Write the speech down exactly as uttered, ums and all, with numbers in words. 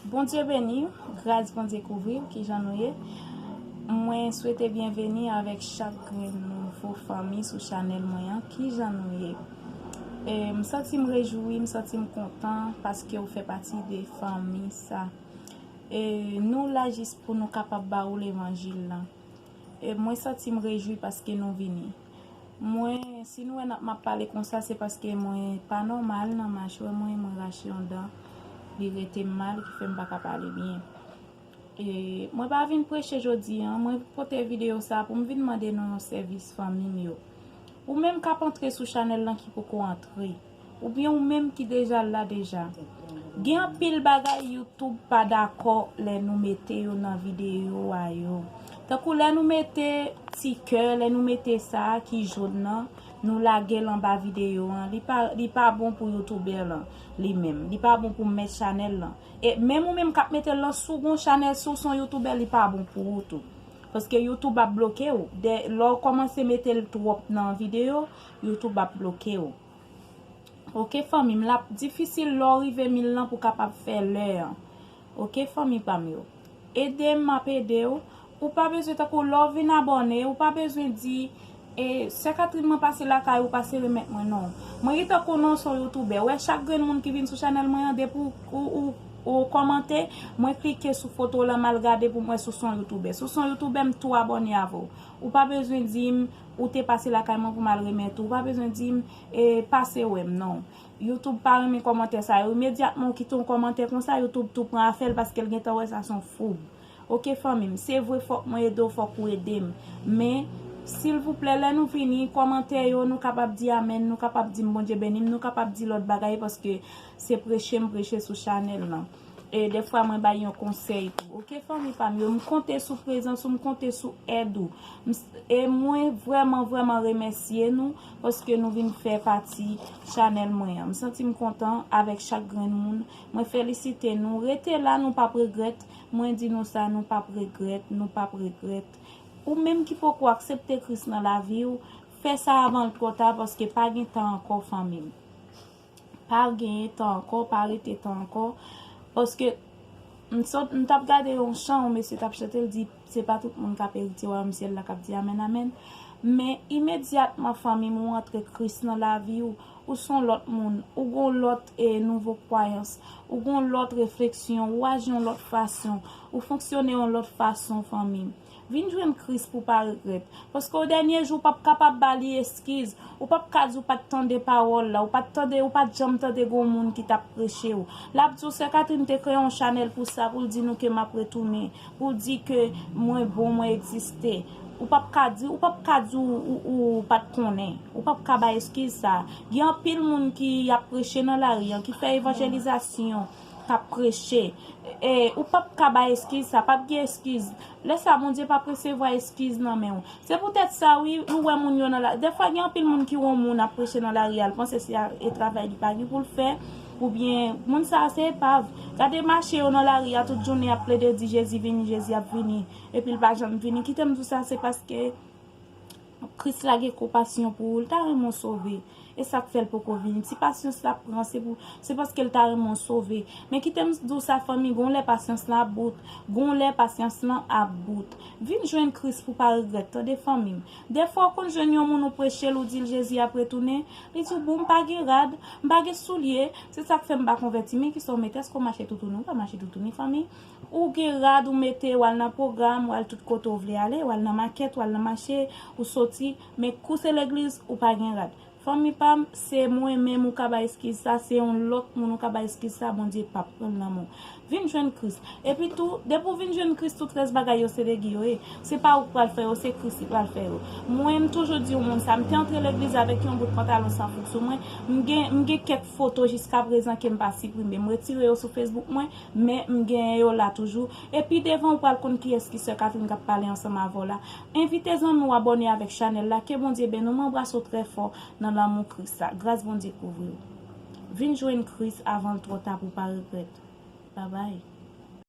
Bondye beni w, gras Bondye kouvri w, kijan nou ye? Mwen swete byenveni avèk chak grenn nouvo fanmi sou chanèl mwen an, kijan nou ye? E, m santi m rejwi, m santi m kontan paske w fè pati de fanmi sa. E, nou la jis pou nou kapab ba ou levanjil lan. E mwen santi m rejwi paske nou vini. Mwen, si nou wè n ap m ap pale konsa, se paske mwen pa nòmal nan machwè mwen, mwen rache yon dan. Li rete m mal, ki fè m pa ka pale byen. E mwen pa vin preche jodi a, mwen pote videyo sa pou m vin mande nou yon sèvis fanmi m yo. Ou menm k ap antre sou chanèl lan ki poko antre, oubyen ou menm ki deja la deja. Gen anpil bagay YouTube pa dakò lè nou mete yo nan videyo a yo. Tankou lè nou mete ti kè, lè nou mete sa a ki jòn nan, nou lage l anba videyo an, li pa, li pa bon pou youtubè lan, li menm. Li pa bon pou mèt chanèl lan. E menm ou menm k ap mete l lan, si w gon chanèl, si w se yon youtubè, li pa bon pou ou tou. Paske YouTube ap bloke w. Dè, lè w kòmanse mete l twòp nan videyo, YouTube ap bloke w. Oke, fanmi m, l ap difisil lè w rive mil lan pou w kapab fè lè an. Oke, fanmi pa m yo. Ede m, m ap ede w. Ou pa bezwen tankou lè w vin abòne, ou pa bezwen di, e, Sè Catherine, mwen pase lakay ou, pase remèt mwen, non. Mwen gentan konnen w se yon youtubè. Ou wè chak grenn moun ki vin sou chanèl mwen an, depi ou, ou, ou, ou kòmante, mwen klike sou foto w lan, m al gade pou m wè si w se yon youtubè. Si w se yon youtubè, m tou abòne avè w. Ou pa bezwen di m, ou te pase lakay mwen pou m al remèt ou. Ou pa bezwen di m, e, pase wè m, non. YouTube pa renmen kòmantè sa yo. Imedyatman ou kite yon kòmantè konsa, YouTube tou pran afè l paske l gentan wè sa se yon foub. Oke, fanmi m, se vre, fòk mwen ede w, fòk ou ede m. Men, silvouplè, lè nou vini, kòmantè yo, nou kapab di amèn, nou kapab di m Bondye beni m, nou kapab di lòt bagay paske se preche m preche sou chanèl lan. E dèfwa mwen bay yon konsèy tou. Oke, fanmi pa m yo, m konte sou prezans ou, m konte sou èd ou. M s-, e mwen vrèman, vrèman remèsye nou paske nou vin fè pati chanèl mwen an. M santi m kontan avèk chak grenn moun. Mwen felisite nou. Rete la, nou p ap regrèt. Mwen di nou sa, nou p ap regrèt, nou p ap regrèt. Ou menm ki poko aksepte Kris nan lavi w, fè sa avan l twò ta paske pa gen tan ankò, fanmi m. Pa genyen tan ankò, pa rete tan ankò. Paske m sot, m t ap gade yon chan, yon mesye t ap chante, l di, se pa tout moun k ap eritye wayòm syèl la k ap di amèn, amèn. Men imedyatman, fanmi m, ou antre Kris nan lavi w, ou se yon lòt moun, ou gen yon lòt, e, nouvo kwayans, ou gen yon lòt refleksyon, ou aji yon lòt fason, ou fonksyone yon lòt fason, fanmi m. Vin jwenn Kris pou w pa regrèt. Paske o dènye jou, ou p ap kapab ba li eskiz. Ou p ap ka di w pa t tande pawòl la. Ou pa t tande, ou pa t janm tande gon moun ki t ap preche w. L ap di w, Sè Catherine te kreye yon chanèl pou sa, pou l di nou ke m ap retounen. Pou l di ke mwen bon, mwen egziste. Ou p ap ka di, ou p ap ka di w, ou, ou pa t konnen. Ou p ap ka bay eskiz sa. Gen anpil moun ki ap preche nan lari an, ki fè evanjelizasyon, k ap preche. E, ou p ap ka bay eskiz sa, p ap gen eskiz. Lè sa, Bondye p ap resevwa eskiz nan men w. Se poutèt sa, wi, ou wè moun yo nan la, dèfwa gen anpil moun ki wè yon moun ap preche nan lari a, l panse se a, e travay li pa gen pou l fè, oubyen moun sa a se epav. Gade mache yo nan lari a, tout jounen y ap plede di, Jezi vini, Jezi ap vini, epi l pa janm vini. Kite m di w sa, se paske Kris la gen konpasyon pou ou, l ta renmen w sove. E sa k fè l poko vini. Ti pasyans l ap pran, se pou, se paske l ta renmen w sove. Men kite m di w sa, fanmi, gon lè pasyans lan ap bout. Gon lè pasyans lan ap bout. Vin jwenn Kris pou w pa regrèt, tande, fanmi m. Dèfwa w konn jwenn yon moun ou preche l, ou di l Jezi ap retounen, li di w, bon, m pa gen rad, m pa gen soulye, se sa k fè m pa konvèti. Men kisa w mete, èske w mache toutouni? Ou pa mache toutouni, fanmi. Ou gen rad, ou mete, w al nan pwogram, w al tout kote w vle ale, w al nan makèt, w al nan mache, ou soti, men kou se legliz, ou pa gen rad. Fanmi pa m, se mwen menm ou ka bay eskiz sa, se yon lòt moun ou ka bay eskiz sa, Bondye p ap pran l nan men w. Vin jwenn Kris. Epi tou, depi w vin jwenn Kris, tout rès bagay yo se de Gi yo ye. Se pa ou k pral fè yo, se Kris ki pral fè yo. Mwen, m toujou di yon moun sa, m te antre legliz avèk yon bout pantalon san fouk sou mwen, m gen, m gen kèk foto jiskaprezan ke m pa siprime. M retire yo sou Facebook mwen, men m genyen yo la toujou. Epi devan ou pral konn kiyès ki sè Catherine k ap pale ansanm avè w la. Envite zanmi w abòne avèk chanèl la. Ke Bondye beni w. M anbrase w trè fò nan lanmou Kris la. Gras Bondye kouvri w. Vin jwenn Kris avan l twò ta pou w pa regrèt. Babay.